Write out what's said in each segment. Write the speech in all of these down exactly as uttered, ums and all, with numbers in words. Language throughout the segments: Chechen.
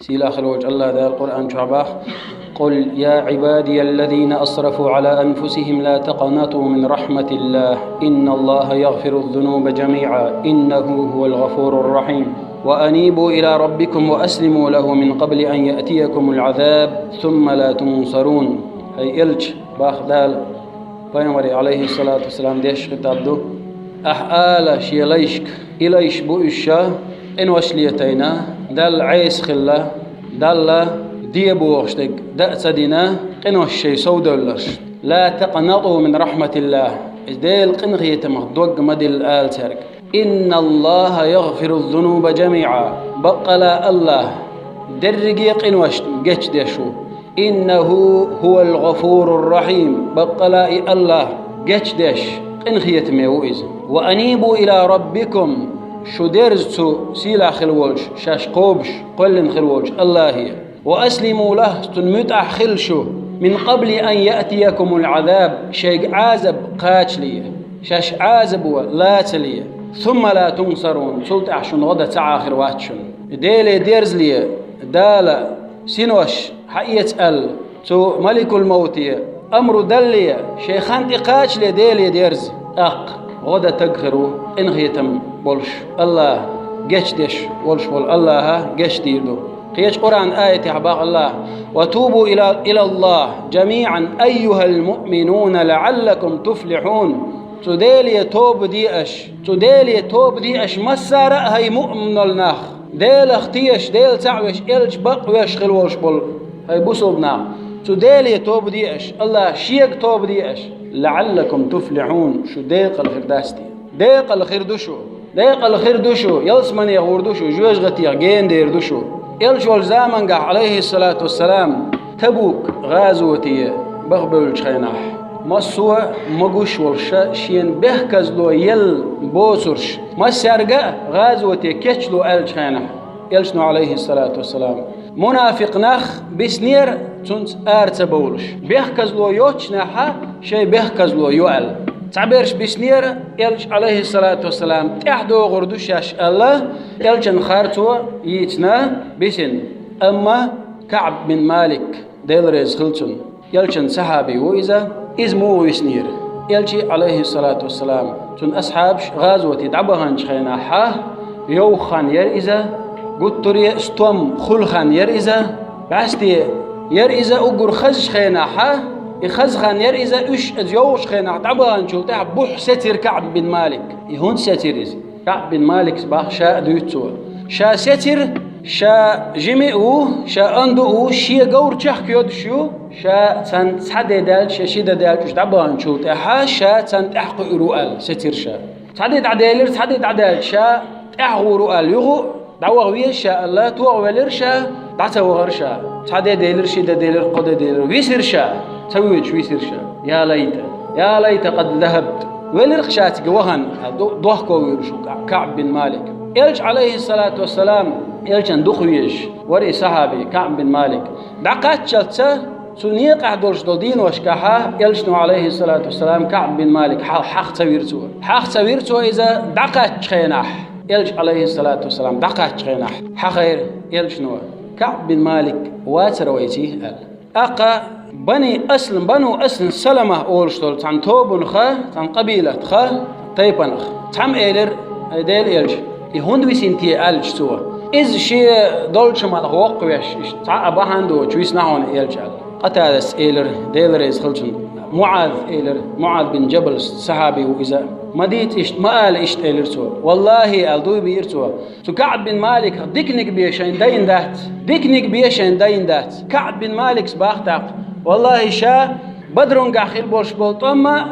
Сийлахь хила волчу АллахӀ Дала Къуръан чохь боху: «قل يا عبادي الذين أسرفوا على أنفسهم لا تقنطوا من رحمة الله إن الله يغفر الذنوب جميعا إنه هو الغفور الرحيم وأنيبوا إلى ربكم وأسلموا له من قبل أن يأتيكم العذاب ثم لا تنصرون». ХӀай элча, боху Дала, пайхамаре, Ӏалайхиссалату вассалам, деш хитаб ду: «Ахь ала шен лайшка, и лайш бу уьш ша, къинош летийна, Далла Ӏеса хилла, Далла де бохуш дерг дан а ца дина, къинош шайн совдевлларш: لا تقنطوا من رحمة الله, иза Делан къинхетамах дог ма дилла ала цаьрга. إن الله يغفر الذنوب جميعا, баккъала АллахӀ дерриге а къиношна гечдеш ву. إنه هو الغفور الرحيم, баккъала и АллахӀ гечдеш, къинхетаме ву иза. وأنيبوا إلى ربكم, шу дерза цу сийлахь хила волчу, шаьш кхобуш, кхоьллина хила волчу АллахӀе. وأسلموا له, цунна муьтӀахь хила шу, من قبل أن يأتيكم العذاب, шайга Ӏазаб кхачале, шаьш Ӏазабо лацале. ثم لا تنصرون, цул тӀаьхьа шуна гӀо дан ца Ӏахар вац шуна. Деле дерзале, Дала синош хьаэца аьлла, цу маликул-мовте амру далле, шайн хан тӀекхачале Деле дерза, тӀаккха гӀо дан таг хир ву, къинхетам болуш АллахӀ, гечдеш волуш волу АллахӀа гечдийр ду. Кхечу Къуръан аятехь боху АллахӀа: وتوبوا إلى إلى الله جميعا أيها المؤمنون لعلكم تفلحون. Цу Деле тоба де аша, цу Деле тоба де аша массара а, хӀай муъминал нах, Делах тешаш, Дела цхьаъ веш, элча бакъ веш хила волуш болу, хӀай бусулба нах, цу Деле тоба де аша, АллахӀ Шега тоба де аша. لعلكم تفلحون, шу декъала хир дац те? Декъала хир ду шу. Декъала хир ду шу, ялсамане гӀур ду шу, жоьжахатех гена дер ду шу. Элча волчу замангахь, Ӏалайхиссалату вассалам, Табук гӀазоте баха бевллачу хенахь, массо а могуш волуш, шена бехказло елла боцурш, массаьрга а гӀазоте кечло аьллачу хенахь, Элчано, Ӏалайхиссалату вассалам, мунафикъ нах биснера цунца ара ца бовлуш, бехказло йоццушехь а шайн бехказло йо аьлла. Цхьаберш биснера, Элча, Ӏалайхиссалату вассалам, тӀаьхьадогӀур ду шаьш аьлла, Элчан харцо йийцина бисина. Амма КаӀб бин Малик, Дела реза хила цунна, Элчан сахьаби ву иза, иза муха виснера? Элча, Ӏалайхиссалату вассалам, цуьнан асхьабаш гӀазоте дӀабаханчу хенахь, йовха хан яра иза, гуттаре а стом хуьлу хан яра иза, бӀаьсте яра иза уггар хазачу хенахь, и хаза хан яра иза, уьш иза йовхачу хенахь дӀабаханчул тӀаьхьа бухь сецира КаӀб бин Малик. И хӀунда сецира иза? КаӀб бин Маликс боху, ша а дуьйцу цо. Ша сецира, ша жима а ву, ша онда а ву, шен говр чехка йодуш ю, ша царна цхьа де даьлча, шен ши де даьлча уьш дӀабаханчул тӀаьхьа, ша царна тӀаьхьакхуьур ву аьлла, сецира ша. Цхьа де дӀаделира, цхьа де дӀадаьлча, ша тӀаьхьагӀур ву аьлла, юха а дӀаваха веза ша аьлла, тохавелира ша, дӀа ца вахара ша. Цхьа де делира, ши де делира, кхо де делира, висира ша, ца воьдуш висира ша. Я лайта, я лайта къад захабт. Велира-кх ша цига вахана, аьлла, ду-, дохко вуьйра шу КаӀб бин Малик. Элча, Ӏалайхиссалату вассалам, Элчан дукха везаш вара и сахьаби, КаӀб бин Малик. ДӀакхаччалца цу некъахь долуш долу дийношкахь Элчано, Ӏалайхиссалату вассалам, КаӀб бин Малик хьал-, хьаха ца вира цо. Хьаха ца вира цо иза дӀакхаччу хенахь. Элча, Ӏалайхиссалату вассалам, дӀакхаччу хенахь хьахийра Элчано: «КаӀб бин Малик вацара вайций?» – аьлла. ТӀаккха Бани Аслам, Бану Аслам Салама олуш долу цхьана тобанах, цхьана къабилатах, тайпанах цхьамма элира: «ХӀай Делан Элча, и хӀунда висина те?» – аьлча цо. Иза шен долчу малх воккхавеш, иштта цхьа а бахьана доцуш висна хьуна и Элча аьлла. Къатадас элира, Дела реза хила цунна, МуӀаз элира, МуӀаз бин Джабал сахьаби ву иза. «Ма дийца иштта, ма ала иштта», – элира цо. «ВаллахӀи», – аьлла, дуй биира цо. Цу КаӀб бин Маликах диканиг бен шайна дайна дац. Диканиг бен шайна дайна дац. КаӀб бин Маликс боху тӀаккха: «ВаллахӀи, ша Бадрунгахь хила болуш болу тӀом а,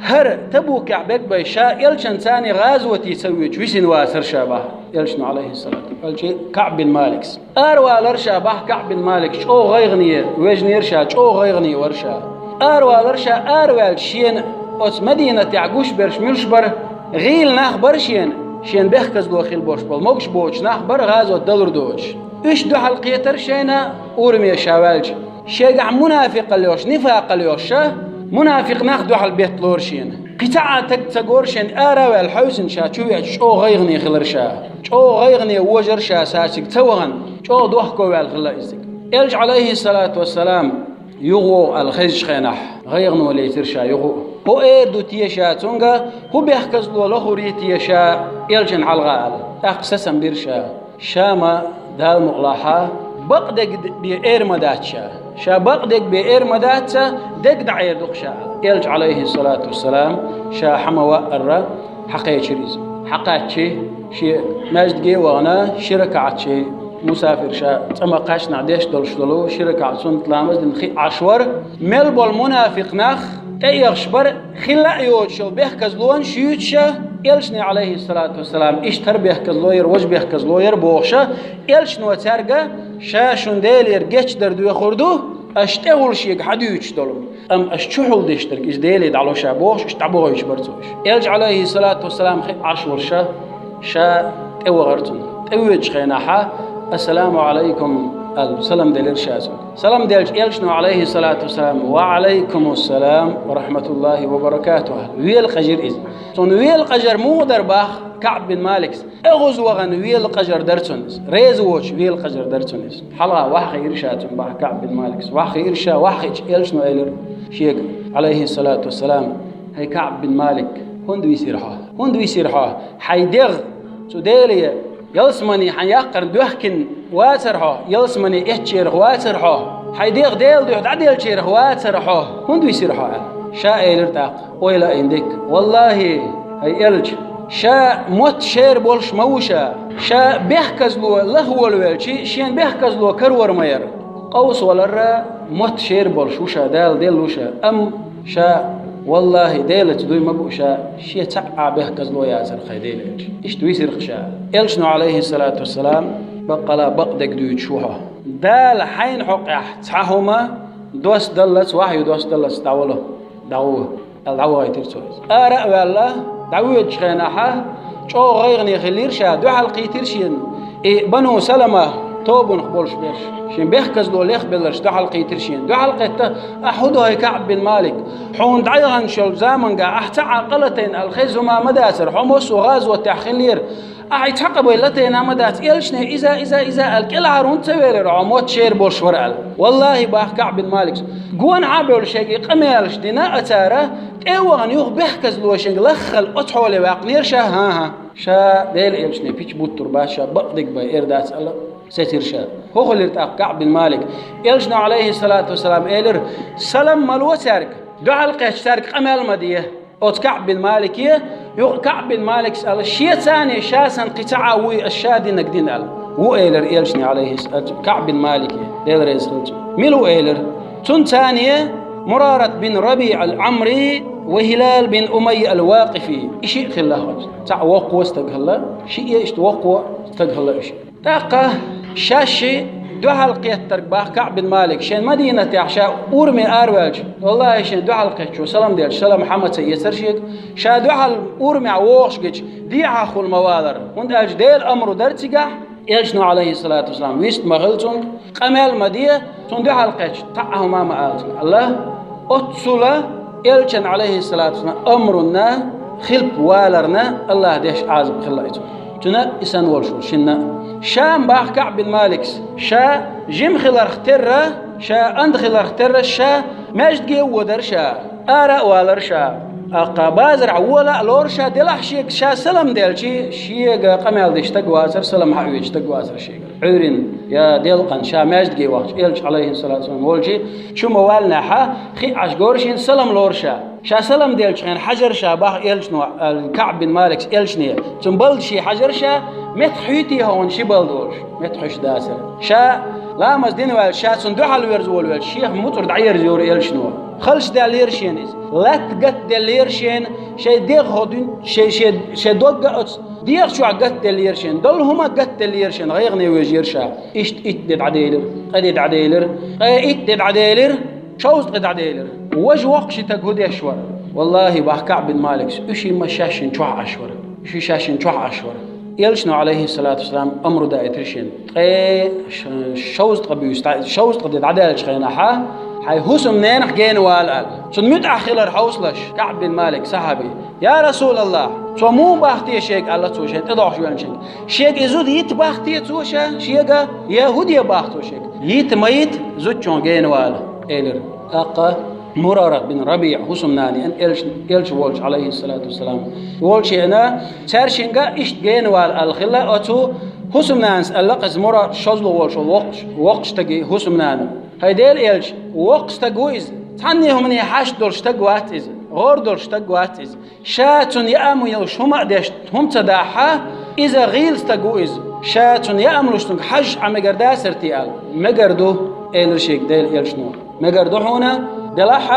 хӀара Табукехь бегбай ша Элчанца цхьаьна гӀазоте ца воьдуш висина вацара ша», – боху Элчано, Ӏалайхиссалату. Элча, КаӀб бин Маликс. Аравалара ша боху КаӀб бин Малик, чӀогӀа гӀайгӀане вежнера ша, чӀогӀа гӀайгӀане вара ша. Аравалара ша, араваьлча шена оцу Мадинатехь гуш берш муьлш бара? ГӀийла нах бара шена, шена бехказло хила болуш болу, могуш боцуш нах бара гӀазот далур доцуш. Уьш дуьхьал кхетара шайна ураме ша ваьлча. Шайгахь мунафикъал йолуш, нифакъал йолуш ша, мунафикъ нах дуьхьал бетталора шена. Кхин цхьа а таг ца гора шен, ара а ваьлла хьовсийна ша, чу веача чӀогӀа гӀайгӀане хилира ша. ЧӀогӀа гӀайгӀане вожара ша, сарчиг ца вахана, чӀогӀа дохко ваьлла хилла иззиг. Элча, алайхиссалату вассалам, юхавогӀу аьлла хезачу хенахь, гӀайгӀано лецира ша юха а. ХӀун эр ду те ша цуьнга, хӀун бехказло лохур ю те ша Элчан хьалха аьлла. ТӀаккха сацам бира ша. Ша-м, Дала мукъалахь, бакъдерг бен эр ма дац ша. Ша бакъдерг бен эр ма дац, дерг дӀаэр ду-кх ша. Элча, алайхиссалату вассалам, ша хьа ма-ваъара, хьакхечира иза. Хьакхаьчча, шен маьждиге а вахана, ши ракаӀат шен мусафир ша цӀа ма-кхаьчнехь деш долуш долу ши ракаӀат суннат ламаз дина хи Ӏаш вара. Мел болу мунафикъ нах тӀеэхаш бара, хилла а йоцуш йолу бехказлонаш юьйцуш, Элчане, алайхиссалату вассалам, иштта хӀара бехказло яра, важа бехказло яра бохуш, Элчано цаьрга: «Ша шуна Делера гечдар доьхур ду, аша тӀехула шега хьадуьйцуш долу. Амма аша чухула деш дерг иза Деле дӀало ша», — бохуш, иштта дӀабохуьйтуш бара цо уьш. Элча, алайхиссалату вассалам, хи Ӏаш волуш, ша тӀевахара цунна. ТӀевоьдучу хенахь, «Ассаламу Ӏалайкум», — аьлла, салам делира ша цуьнга. Салам делча, Элчано, алайхиссалату вассалам: «Ва Ӏалайкумуссалам ва рахматуллахи ва баракатуху», — аьлла, велакъежира иза. Цунна велакъежар муха дара боху КаӀб бин Маликс? ТӀехуза вахана велакъежар дара цунна иза. Реза воцуш велакъежар дара цунна иза. Хьалха охьахиира ша цунна боху КаӀб бин Маликс. Охьахиира ша, охьахиъча, Элчано элира шега, алайхиссалату вассалам: «ХӀай КаӀб бин Малик, хӀунда висира хьо? ХӀунда висира хьо? Хьайн дегӀ цу Деле ялсамане хьан яккхарна доьхкина вацара хьо, ялсамане эцначарах вацара хьо? Хьайн дегӀ Делан дуьхьа дӀаделлачарах вацара хьо? ХӀунда висира хьо?» — аьлла. Ша элира тӀаккха: «Ойла а йина дика. Валлахи, хӀай Элча, ша мотт шера болуш ма ву ша. Ша бехказло лаха волавелча, шена бехказло карор ма яра. Къовса валар мотт шера болуш ву ша, Дала делла ву ша. Амма ша, валлахи, Делаца дуй ма бу ша, шен цхьа а бехказло яцара, хӀай Делан Элча». Иштта висира-кх ша. Элчано, алайхиссалату вассалам: «Баккъала бакъдерг дуьйцуш ву хьо. Дала хьайна хьокъехь цхьа хӀума доссадаллалц, вахьйу доссадаллалц дӀавало, дӀагӀо», — аьлла, дӀавахийтира цо иза. Ара а ваьлла, дӀавоьдучу хенахь, чӀогӀа гӀайгӀане хиллера ша, дуьхьал кхийтира шена и Бану Салама тобанах болуш берш, шен бехказло лехбелларш дуьхьал кхийтира шена. Дуьхьал кхетта: «Ахь хӀун ду, хӀай КаӀб бин Малик? Хьуна дӀаяханчу йолу заманахь ахь цхьа а къа латийна аьлла хезна хӀума ма дацара, хьо массо а гӀазотехь хиллера. Ахь и цхьа къа бай латийна ма дац, Элчане иза, иза, иза аьлла, кӀелхьара хӀунда ца велира хьо, мотт шера болуш вара аьлла?» «Валлахи, — боху КаӀб бин Маликс, — гонахьа а бевлла шега и къамелаш дина а цара, тӀе а вахана юха бехказло шега лаххал оцу хьоле ваьккхинера ша, хӀан-хӀа. Ша Делан Элчане пича буттур бац, ша бакъдерг бен эр дац», — аьлла, сецира ша. ХӀун хилира тӀаккха КаӀб бин Малик? Элчано, алайхиссалату вассалам, элира: «Салам ма ло цаьрга, дуьхьал кхетча цаьрга къамел ма де». Оцу КаӀб бин Малике, юха КаӀб бин Маликс аьлла: «Шеца а ша санна кхин цхьа а вуй аса ша динарг дина?» — аьлла. «Ву», — элира Элчане, алайхис-, КаӀб бин Малике, Дела реза хилча. «Мила ву?» — элира. Цунца а Мурарат бин Рабиъ ал-Амри ва Хилал бин Умайя ал-Вакъифи. И шиъ хилла хьоьца. Цхьаъ воккхо стаг хилла, шиъ иштта воккхо стаг хилла уьш. ТӀаккха шаьш дуьхьал кхеттарг боху КаӀб бин Малик, шен Мадинатехь ша ураме араваьлча, валлахӀи, шен дуьхьал кхеттачо салам делча, салам хьа ма ца эцара шега, ша дуьхьал урамехь вогӀуш гича, дехьахула ма валара, хӀунда аьлча Делан амру дара цигахь, Элчано, алайхиссалату вассалам, вист ма хилла цуьнга, къамел ма де, цунна дуьхьал кхетча, цхьа а хӀума ма ала цуьнга. Аллах, оццула Элчан, алайхиссалату вассалам, амрунна, хилпа валарна АллахӀ деш Ӏазап хилла и цунна. Цуьнан и санна волуш волу шинна а. Ша-м боху КаӀб бин Маликс, ша жима хиларх терра, ша анда хиларх терра, ша маьждиге а водара ша, ара а валара ша. ТӀаккха базарахь вола а лора ша, делахь шега ша салам делча, шега къамел деш стаг вацара, салам хьаоьцу стаг вацара шега. Ӏуьйрина я делкъана ша маьждиге вахча, Элча, алайхиссалату вассалам, волча, чу ма валлинехь, хи Ӏаш гора шена, салам лора ша. Ша салам делча хьайна хьажара ша боху Элчано, а, КаӀб бин Маликс Элчане. Цунна балда шен хьажара ша, меттах хьуьйтий хьуна ши балда волуш, меттах хьуьйсуш дацара. Ша ламаз дина ваьлча, ша цунна дуьхьал верза волавелча, шех муцӀар дӀаерзайора Элчано. Халча даьллера шена иза. Латта гатделлера шена, шайн дегӀ хӀо дуьн-, шен, шен, шен дог а оцу дегӀ чохь гатделлера шена, долу хӀума гатделлера шена, гӀайгӀане вежира ша. Иштта итт де дӀаделира, ткъа де дӀаделира, ткъе итт де дӀаделира, шовзткъа де дӀаделира. Важа воккха ши таг хӀун деш вара? ВаллахӀи, боху КаӀб бин Маликс, уьш и ма шаьшшинна чохь Ӏаш вара. Уьш и шаьшшинна чохь Ӏаш вара. Элчано, алайхиссалату вассалам, амру даийтира шена. Ткъе ш-, шовзткъа буьйса дӀа-, шовзткъа де дӀадаьллачу хенахь, Хьайн хӀусамнанах гена вала аьлла. Цунна муьтӀахь хилар хьовсалаш, КаӀб бин Малик сахьаби: «Я Расулаллахь, цо муха бахийта шега?» — аьлла цо шен тӀедогӀуш воьлча. «Шега и зуда йита бахийта цо ша шега, я хӀун де бахийта цо шега?» «Йита ма йита, зудчунах гена вала», — элира. ТӀаккха Мурара бин РабиӀ хӀусамнана, элча, элча волча, Ӏалайхиссалату вассалам, волча хиъна, цаьршинга иштта гена вала аьлла хилла оцу хӀусамнанас аьлла, кхеза Мурара шозлагӀа волча воккхача, воккхача стага хӀусамнана: «ХӀай Делан элча, воккха стаг ву иза, цхьанне хӀумане хьашт долуш стаг вац иза, гӀора долуш стаг вац иза. Ша цунна яа ма йолуш хӀума а деш, хӀума ца дахь, иза гӀийла стаг ву иза. Ша цунна яа ма луш, цуьнга хьажа Ӏа мегар дацара те?» — аьлла. «Мегар ду», — элира шега Делан элчано. «Мегар ду хьуна, делахь,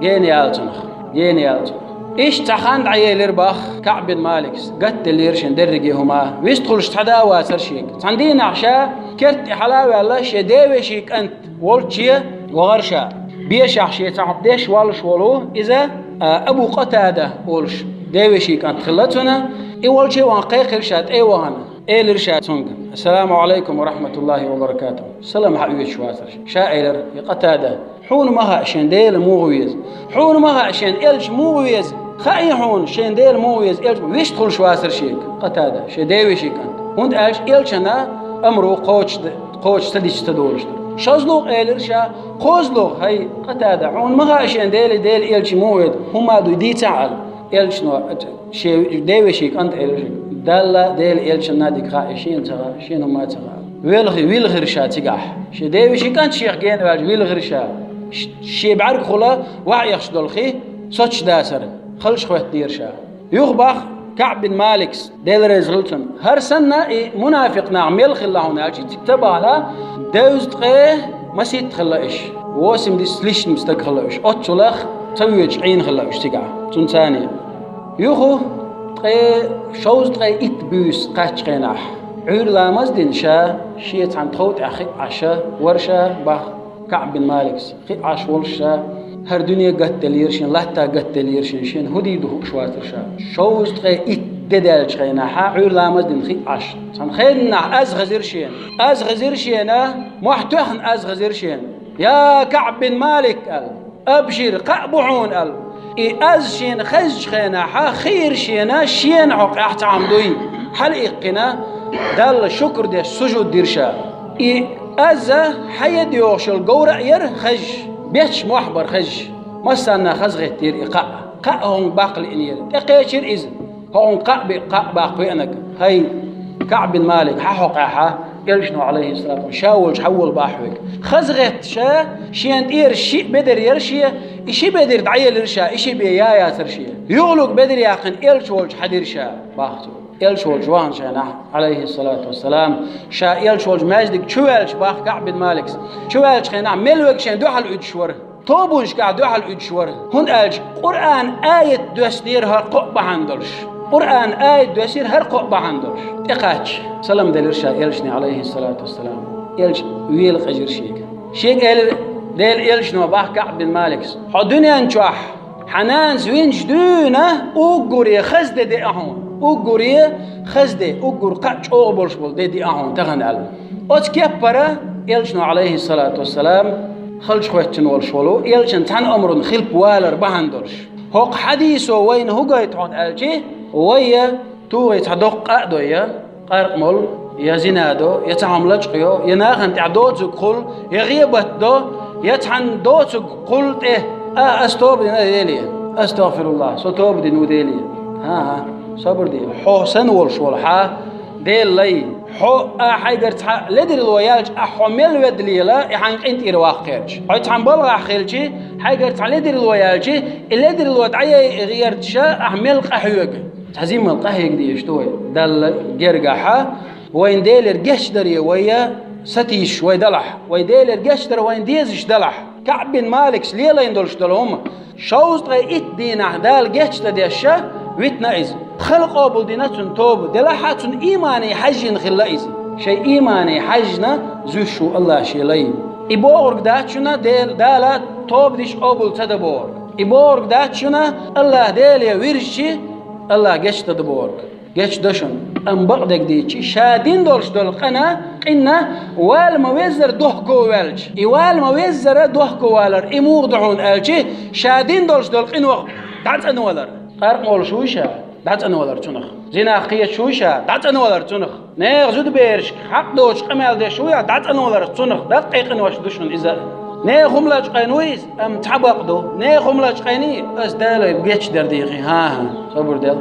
гена яла цунах, гена яла цунах». Иштта цхьа хан дӀаелира боху КаӀб бин Маликс, гатделлера шен дерриге хӀума, вистхуьлуш цхьа да а вацара шега. Цхьана дийнахь ша керта тӀе хьала а ваьлла, шен девешин кӀант волче вахара ша. Бешахь шен цхьа деш воллуш волу иза, а, Абу Къатада олуш девешин кӀант хилла цунна, и волче а вахана кхайкхира ша тӀе а вахана. Элира ша цуьнга: «Ассаламу Ӏалайкум ва рахьматуллахӀи ва баракатухӀ». Салам хьаоьцуш вацара ша. Ша элира: «Я Къатада, хьуна ма хаьа шен Дела муха веза? Хьуна ма хаьа шен элча муха веза? Хаьий хьуна шен Дела муха веза, элча муха веза?» Вистхуьлуш вацара шега Къатада, шен девешин кӀант. ХӀунда аьлча элчана амру кхочуш д-, кхочуш ца дича ца долуш дара. ШозлагӀа элира ша: «КхозлагӀа, хӀай Къатада, хьуна ма хаьа шен Дела, Делан элча муха веза, хӀумма ду дийцахьа», — аьлла. Элчано, шен девешин кӀант элира: «Далла, Делан элчанна дика хаьа, шена ца хаьа, шена хӀумма ца хаьа». Велхи-, вилхира ша цигахь. Шен девешин кӀант шех гена ваьлча вилхира ша. Ш-, шен бӀаьргахула ваьхьа эхаш долу хи соцуш дацара, халчу хӀоьттинера ша. Юха боху КаӀб бин Маликс, Дела реза хуьлда цунна: «ХӀара санна и мунафикъ нах мел хилла хьуна аьлча, цига ца бахана, девза ткъе масийтта хилла уьш. Восемьдесят с лишним стаг хилла уьш. Оццулах ца воьдуш Ӏийна хилла уьш цигахь, цунна царна». Юха ткъе шовзткъе итт буьйса кхаьччу хенахь, Ӏуьйра ламаз а дина ша, шен цхьана тхов тӀехь хиъ Ӏаш вара ша, боху КаӀб бин Маликс. Хиъ Ӏаш волуш ша, хӀара дуьне гатделлера шен, латта гатделлера шен, шена хӀун дийр ду хууш вацара ша. Шовзткъе итт де даьллачу хенахь, Ӏуьйра ламаз а дина хиъ Ӏаш. Цхьана хеннахь аз хезира шена. Аз хезира шена, мохь тоьхна аз хезира шена. «Я КаӀб бин Малик», — аьлла, «абшир, кхаъ бу хьуна», — аьлла. И аз шена хезачу хенахь, хиира шена, шена хьокъехь цхьа хӀума дуй. Хьалаиккхина, Далла шукр деш сужуд дира ша. И аз хьан еда йогӀуш йолу говра а яра хезаш, бетташ мохь бара хезаш. Массарна хазахеттера и кхаъ. Кхаъ хӀума баккха лиънера. ТӀекхечира иза. ХӀокхунна кхаъ бе-, кхаъ баккха веанарг: «ХӀай, КаӀб бин Малик, хьан хьокъехь, элчано, Ӏалайхиссалату, ша волчу хьан волу бахьа хьоьга?» Хазахетта ша, шена тӀера шиъ бедар яра шен, и ши бедар дӀаелира ша, и ши бен я яцара шен. Юхалург бедар яьккхина элча волчу хьан дира ша, боху цо. Элча волчу вахана шайнахь, Ӏалайхиссалату вассалам, ша элча волчу маьждиг чу ваьлча, боху КаӀб бин Маликс, чу ваьллачу хенахь мел верг шен дуьхьал уьдуш вара. Тобанашкахь дуьхьал уьдуш вара. ХӀунда аьлча Къуръан аят доьссинера хӀара кхоъ бахьана долуш. Къуръан аят доьссинера хӀара кхоъ бахьана долуш. ТӀекхаьчча, салам делира ша элчане, Ӏалайхиссалату вассалам. Элча вела къежира шега. Шега элира Делан элчано, боху КаӀб бин Маликс: «Хьо дуьнен чохь хьан нанас винчу дуьйна уггаре хаза де деа хьуна. Уггаре хаза де, уггар кхаъ чӀогӀа болуш болу де деа хьуна тахана», — аьлла. Оцу кеппара элчано, Ӏалайхиссалату вассалам, халчу хӀоьттина волуш волу, элчан цхьана омрун хилпа валар бахьана долуш. ХӀокху хьадисо вайна хӀун гойту хьуна аьлча, вай я тухий цхьа доккха къа а дой, я къаркъа молу, я зина до, я цхьа хӀума лачкъайо, я нахана тӀехь доцург хуьлу, я гӀийбат до, я цхьана доцург хуьлу тӀе. А, ас тоба дина, Деле. АстагӀфируллахӀ, со тоба дина ву, Деле. ХӀан-хӀа, собар де. Хьо санна волуш волу хьан Делан лай. Хьо а хьайгара цхьа ледарло яьлча, ахь хьо мел ведалела, и хьайн къинтӀера ваккха гӀерташ. Хьо цхьана балхахь хилча, хьайгара цхьа ледарло яьлча, и ледарло дӀаяйа гӀерташ, ахь мел къахьоьгу. Цхьа зиммал къахьега дезаш ду вай. Далла гергахьа, вайн Делера гечдаре вай сатийсаш вай далахь, вай Делера гечдар вайн дезаш далахь. КаӀб бин Маликс лелайн долуш долу хӀума. Шовзткъе итт дийнахь Дала гечдан деш витина иза. Хала къобалдина цунна тоба, делахь а цунна иймане хьаьжжина хилла иза. Шайн иймане хьаьжжина зуьйш ву АллахӀ шен лай. И бохург дац шуна Дел-, Дала тоба деш къобал ца дан бохург. И бохург дац шуна АллахӀ Деле вирзичи АллахӀ гечдан дан бохург. Гечдан шуна. Амма бакъдерг дийцича, ша дина долуш долу къина, къинна вала ма веззара дохко ваьлча. И вала ма веззара дохко валар, и муха ду хьуна аьлча, ша дина долуш долу къинойх дӀацӀанвалар. Къаркъа волуш вуй ша, дӀацӀанвалар цунах. Зинах кхеташ вуй ша, дӀацӀанвалар цунах. Нехан зудаберашка хьакъ доцуш къамел деш вуй, дӀацӀанвалар цунах. Даккхий къинош ду шуна иза. Нехан хӀума лачкъийна вуй иза, амма цхьа бакъ ду. Нехан хӀума лачкъийний, ас Дала гечдар дийхи. ХӀан-хӀа, собар дел.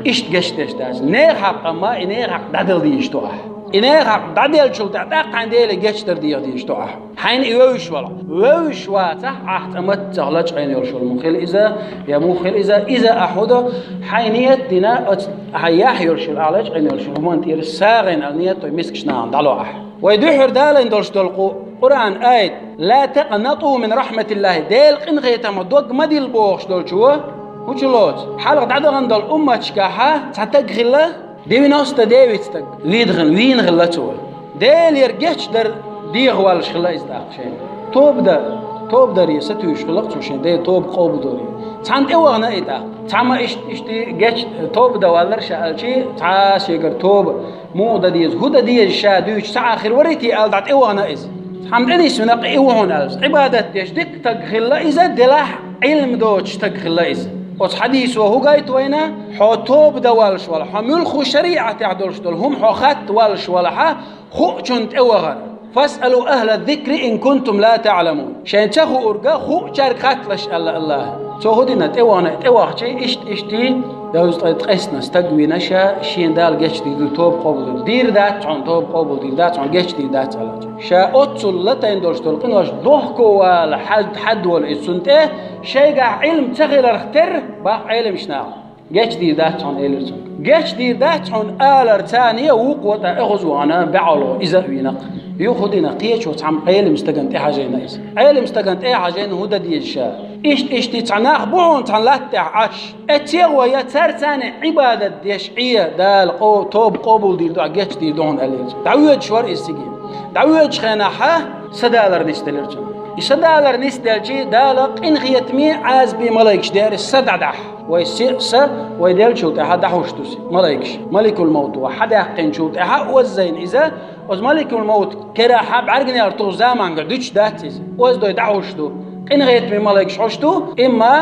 Иштта гечдеш дац. Нехан хьакъ, амма и нехан хьакъ дӀадала дийш ду ахь. И нехан хьакъ дӀаделлачул тӀаьхьа тӀаккха хьайна Деле гечдар деха дийш ду ахь. Хьайна и вевзаш вала. Вевзаш вацахь, ахь цкъа маццах лачкъийна йолуш йолу муха хила иза, я муха хила иза, иза ахь хӀун до, хьайн ният дина, оцу хьайн яхь йолуш йолу, ахь лачкъийна йолуш йолу хӀуманна тӀера сагӀина ала ният, вай мискачу нахана дӀало ахь. Вай дуьххьара далийна долуш долу Къу-, Къуръан аят: «Ла такънату мин рахматиллахи», Делан къинхетамах дог ма дилла бохуш долчо, хӀун чу лоцу? Хьалха дӀадахана долу умматашкахьа цхьа таг хилла, девяносто девять стаг вийна хилла, вийна хилла цо. Делера гечдар дехаваллаш хилла иза тӀаккха шайна. Тоба дан, тоба даре сатуьйсуш хилла цо шен, Дела тоба къобалдоре. Цхьанна тӀевахана и тӀаккха. Цхьамма иштта, иштта геч тоба дан валлара ша аьлчи, цхьа а шегара тоба, муха дан деза, хӀун дан деза ша дуьйцуш ца Ӏа хир варий те аьлла, дӀа тӀевахана иза. Цхьамма тӀе нисвина, кхин и ву хьуна аьлла. Ӏибадат деш дика таг хилла иза, делахь Ӏилма доцуш таг хилла иза. Оцу хьадисо хӀун гайта вайна? Хьо тоба дан валлаш вала, хьо муьлхха шариӀатехь долуш долу хӀума хьо хатта валлаш валахьа, хуучунна тӀевахар. «Фасъалу ахла зикри ин кунтум ла таъламун». Шайн ца хуурга хуучаьрга хатталаш аьлла АллахӀа. Цо хӀун дина, тӀевахана, тӀевахча, иштта, иштта, Дала ткъе-, ткъеснан стаг вийна ша, шен Дала гечдийр ду, тоба къобалдийр ду. Дийр дац хьуна, тоба къобалдийр дац хьуна, гечдийр дац аьлла. Ша оццул латайна долуш долу къинош дохко вала хьад-, хьадволу иза цунна тӀе, шайгахь Ӏилма ца хиларх терра, баккъал Ӏеламчу наха. Гечдийр дац хьуна, элира цунга. Гечдийр дац хьуна алар царна а вукхо тӀе охьаза вахана баьӀало иза а вийнакх. Юха хӀун дина, кхечо цхьамма Ӏелам стагана тӀе хьажийна иза. Ӏелам стагана тӀе а хьажийна, хӀун дан деза ша? Иштта, иштта цхьа нах бу хьуна цхьана латта тӀехь Ӏаш. Эццехь вай я цаьрца цхьаьна Ӏибадат деш Ӏе, Дала къо-, тоба къобалдийр ду, гечдийр ду хьуна аьллера цо. ДӀавоьдуш вара иза цига. ДӀавоьдучу хенахь садалар нисделира цунна. И садалар нисделчи, Дала къинхетаме, Ӏазапе малайкаш деара са дӀадахьа. Вай се-, са, вай деллачул тӀаьхьа дӀахьуш ду малайкаш. Маликул-Маут вай хьадаьккхинчул тӀаьхьа оззайна иза, оцу Маликул-Маут керахь бӀаьрганегӀар туху заманга дуьтуш дац иза. Оздой дӀахьуш ду. Къинхетаме малайкаш хьуш ду, имма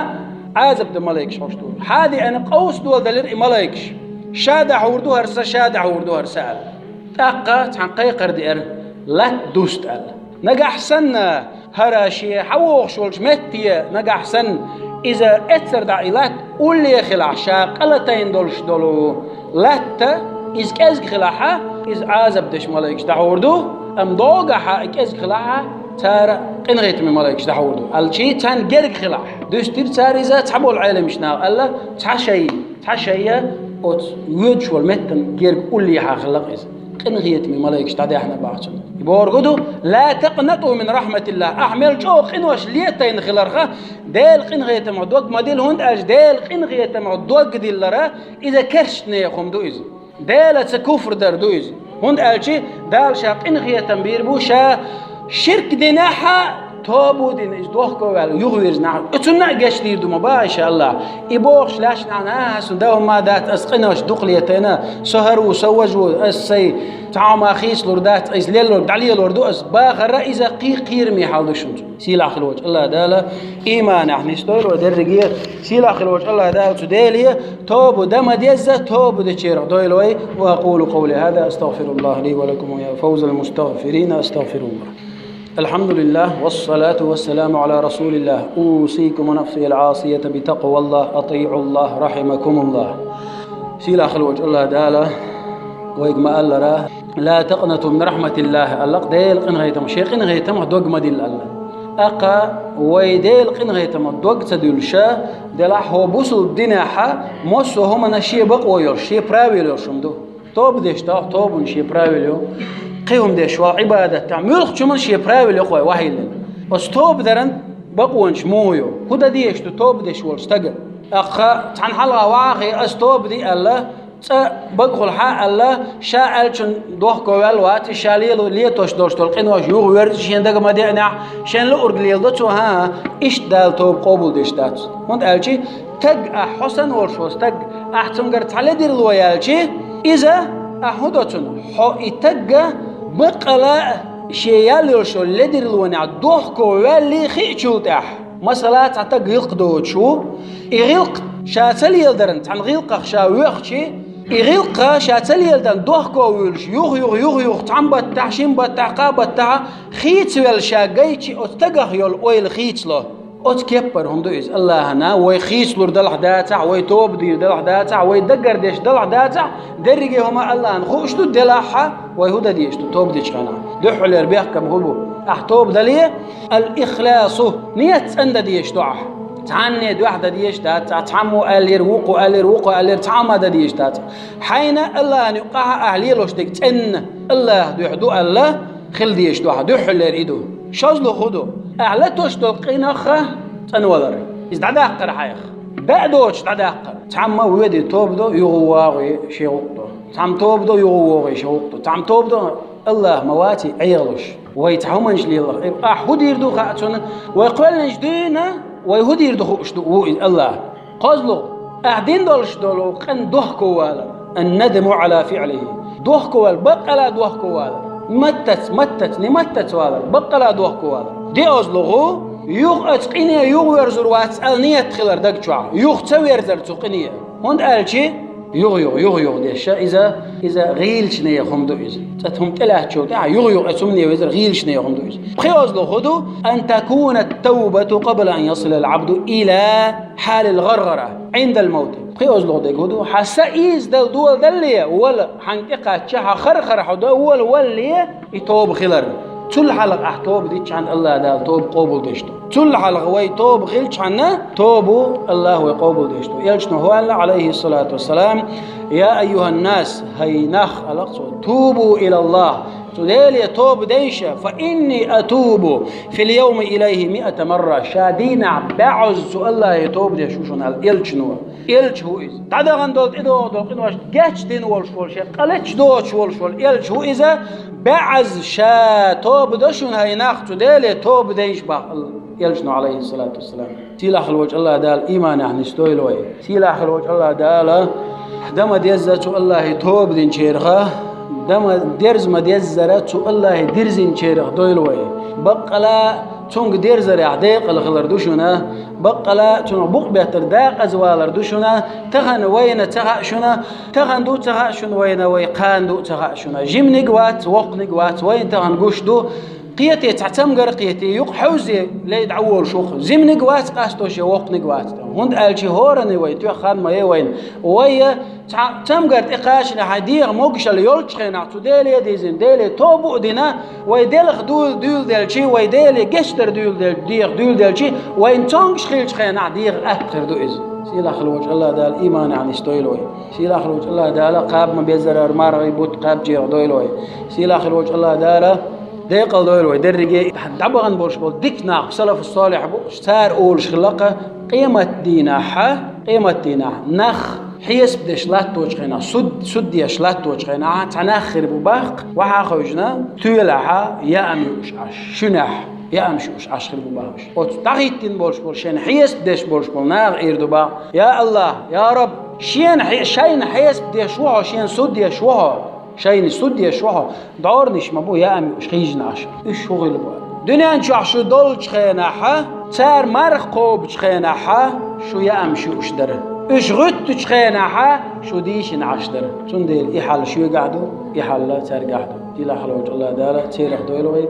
Ӏазап дан малайкаш хьуш ду. Хьадеана къовса доладелира и малайкаш. Ша дӀахьур ду хӀара са, ша дӀахьур ду хӀара са аьлла. ТӀаккха цхьана кхайкхар деара, латта дуста аьлла. Нагахь санна, хӀара шен хьавогӀуш волчу метте нагахь санна, иза эццара дӀа и латта улле хилахь, ша къа латайна долуш долу латта, иза кӀезга хилахьа, иза Ӏазап деш малайкаш дӀахьур ду, амма догахьа и кӀезга хилахьа, цара къинхетаме малайкаш дӀахьур ду. Алчи царна герга хилахь, дуьстира цара иза цхьаболу Ӏеламчу наха аьлла, цхьа шай, цхьа шайя оцу воьдуш волу меттан герга уллехьа хилла иза. Къинхетаме малайкаш дӀадаьхьна бахьа цунна. И бохург ду, «Ла такънату мин рахматиллах». Ахь мел чӀогӀа къинош летайна хиларха, Делан къинхетамах дог ма дилла, хӀунда аьлча Делан къинхетамах дог диллара, иза керстанехан хӀума ду иза. Делаца куфр дар ду иза. ХӀунда аьлча Дала ша къинхетам бийр бу, ша ширк динехьа, тоба дина иза дохко ваьлла, юхавирзина. Цунна а гечдийр ду ма баха, иншааллах. И бохуш лаьцна ахьа, аса дан хӀума дац, ас къинош дукха летайна, со хӀара ву, со важа ву, ас сайн цхьа хӀума хийцалур дац, ас леллург дӀалелор ду, ас бахара иза кхий-, кхераме хьал ду шуна. Сийлахь хила волчу АллахӀ Дала иманехь нисдойла вай дерриге, сийлахь хила волчу АллахӀ Дала цу Деле тоба дан ма дезза, тоба дечарах дойла вай. وأقول قولي هذا أستغفر الله لي ولكم ويا فوز المستغفرين أستغفر الله. الحمد لله والصلاة والسلام على رسول الله. أوصيكم ونفسي العاصية بتقوى الله. أطيعوا الله رحمكم الله. Сийлахь хила волчу АллахӀ Дала вайга ма-аллара, «Ла такънату мин рахматиллахи», аьлла, Делан къинхетамах, шен къинхетамах дог ма дилла аьлла. ТӀаккха вай Делан къинхетамах дог ца дуьллуша, делахь хӀокху бусулба динехьа массо а хӀуманна шен бакъо йолуш, шен правила йолуш хӀума ду. Тоба деш дахь, тобанна шен правила ю. Кхин хӀума деш вахь, Ӏибадат дахь, муьлххачу хӀуманна шен правила ю, вай вахьиллина. Оцу тоба даран бакъонаш муха ю? ХӀун дан дезаш ду тоба деш волчу стага? ТӀаккха цхьана хьалха вахахь, ас тоба ди аьлла, цкъа багахула хьа аьлла, ша аьллачун дохко ваьлла вац, и ша лело-, летош долуш долу къинош юхаверза, шен дага ма деанехь, шен луург леладо цо, хӀан-хӀа, иштта Дала тоба къобалдеш дац. ХӀунда аьлча таг ахь, хьо санна волуш волу стаг, ахь цуьнгара цхьа ледарло яьлча, Иза, ахьа хӀун до цунна? Хьо и тагга баккъала а шен ял йолчу ледарлонехь дохко ваьллий хиъчул тӀаьхьа. Масала, цхьа таг гӀиллакх доцуш ву, и гӀиллакх ша ца леладарна, цхьана гӀиллакхах ша воьхчи, и гӀиллакх ша ца леладарна дохко вуьйлуш, юха-юха, юха-юха, цхьана баттахь, шина баттахь, кхаа баттахь, хийцавелла ша гайчи, оцу тагах йолу ойла хийцало. Оцу кеппара хӀума ду иза. Аллахьана вай хийцалур далахь дацахь, вай тоба дийр далахь дацахь, вай дагардеш далахь дацахь, дерриге хӀума Аллахьана хууш ду, делахьа, вай хӀун дан дезаш ду, тоба дечу хенахь. Дуьххьалера бехкам хӀун бу? Ахь тоба дале, ал-ихласу, ният цӀандан дезаш ду ахь. Цхьанне дуьхьа дан дезаш дац ахь, цхьаммо аьллера, вукхо аьллера, вукхо аьллера, цхьа хӀума дан дезаш дац ахь. Хьайна Аллахьана юкъахь ахь лелош дерг цӀенна Аллах дуьхьа ду аьлла, хила дезаш ду ахь, дуьххьалера и ду. ШозлагӀа хӀун ду? Ахь латош долу къинах цӀанвалар. Иза дӀадаккхар хьайх. БӀе доцуш дӀадаккхар. Цхьамма а воьдий тоба до, юха вогӀий шен гӀуллакх до. Цхьамма тоба до, юха вогӀий шен гӀуллакх до. Цхьамма тоба до, Аллах ма ваций Ӏехалуш. Вай цхьа хӀуманаш лелахь. Ахь хӀун дийр ду хаьа цунна? Вай кхоьллинчу дуьйна, вай хӀун дийр ду хууш ду ву иза Аллах. КхозлагӀа, ахь дина долуш долу къин дохко валар. Ан-надаму Ӏала фиълихи. Дохко валар, баккъала дохко валар. Маттаца, маттаца, не маттаца валар, баккъала дохко валар. ДиозлагӀа, юха оцу къине юха верзур вац аьлла ниет хилар даг чохь. Юха ца верзар цу къине. ХӀунда аьлча, юха-юха, юха-юха деш, иза, иза гӀийлачу нехан хӀума ду иза. Цкъа хӀума тӀелаьцначул тӀаьхьа юха-юха оцу хӀумане везар гӀийлачу нехан хӀума ду иза. ПхоьазлагӀа хӀун ду? Ан такуна ат-тавбату къабла ан ясила ал-Ӏабду ила хьалил гӀаргӀара Ӏиндал мавти. ПхоьазлагӀа дерг хӀун ду? Хьан са ийзадала доладалле, вала хьан тӀекхачча, хьан хар-хар хьо до, вала валле, и тоба хилар. Цул хьалха ахь тоба диччахьана Аллах Дала тоба къобалдеш ду. Цул хьалха вай тоба хилчхьана, тобу Аллах вай къобалдеш ду. Элчано хӀу аьлла, Ӏалайхиссалату вассалам: «Я айюханнас, хӀай нах, — аьлла цо, — тубу илаллах, цу Деле тоба дейша, фа инни атубу фил йовми илайхи миата марра, ша дийнахь бӀозза цу Аллахе тоба деш ву шуна», — аьлла элчано. Элча ву иза. ДӀадахана долу, тӀедогӀу долу къинош гечдина волуш волу, шен къа леташ доцуш волуш волу элча ву иза. БӀозза ша тоба до шуна, хӀай нах, цу Деле тоба дейша боху элчано, Ӏалайхиссалату вассалам. Сийлахь хила волчу Аллах Дала ийманехь нисдойла вай. Сийлахь хила волчу Аллах Дала дан ма деззара цу Аллахе тоба динчарах, дан ма дерза ма деззара цу Аллахе дирзинчарах дойла вай. Баккъала цуьнга дерзарехь декъала хилар ду шуна. Баккъала цунах букъ беттара декъаза валар ду шуна. Тахана вайна ца хаьа шуна, тахана ду ца хаьа шуна вайна, вай кхана ду ца хаьа шуна. Жиманиг вац, воккханиг вац, вайна тахана гуш ду. Кхетий цхьа цамгар а кхетий, юкъа хьовзий лей дӀаволуш ву-кх. Жиманиг вац къасто шен, воккханиг вац. ХӀунда аьлча хӀоранна вай тоьхна ма е вайна. Вай цхьа цамгар тӀе кхаччале, хьайн дегӀан могушалла йолчу хенахь, цу Деле а дийзина, Деле тоба а дина, вай делах дуьйла, дуьйладелча, вай Деле гечдар дуьйладел-, дегӀах дуьйладелча, вайна цомгуш хиллачу хенахь дегӀан атта хир ду иза. Сийлахь хила волчу Аллах Дала ийманехь нисдойла вай. Сийлахь хила волчу Аллах Дала кхаба ма беззара мархий бутт кхаьбначарах дойла вай. Сийлахь хила волчу Аллах Дала декъала дойла вай дерриге. ДӀабахана болуш болу дика нах, салафу салихь бу, цара олуш хилла-кх, къематдийнахь, къематдийнахь нах хьесап деш латточу хенахь, суд, суд деш латточу хенахь, цхьа нах хир бу боху-кх, вахьа а хевшина, тоьлахь яам юуш Ӏаш, шуьнехь яам юуш Ӏаш хир бу боху уьш. Оцу дӀахӀиттина болуш болу, шайна хьесап деш болуш болу наха эр ду боху: «Я Аллах, я Раб, шена хье-, шайна хьесап деш ву хьо, шена суд еш ву хьо, шайна суд еш ву хьо». ДӀорнаш ма бу яам юуш хьийжина Ӏаш. Уьш хӀун хилла бу? Дуьнен чохь шу долчу хенахь, цара марха кхобучу хенахь, шу яам юуш дара. Уьш гӀуьттучу хенахь, шу дийшина Ӏаш дара. Цундела и хьал шуьгахь ду, и хьал цаьргахь ду. Сийлахь хила волчу Аллах Дала церах дойла вай.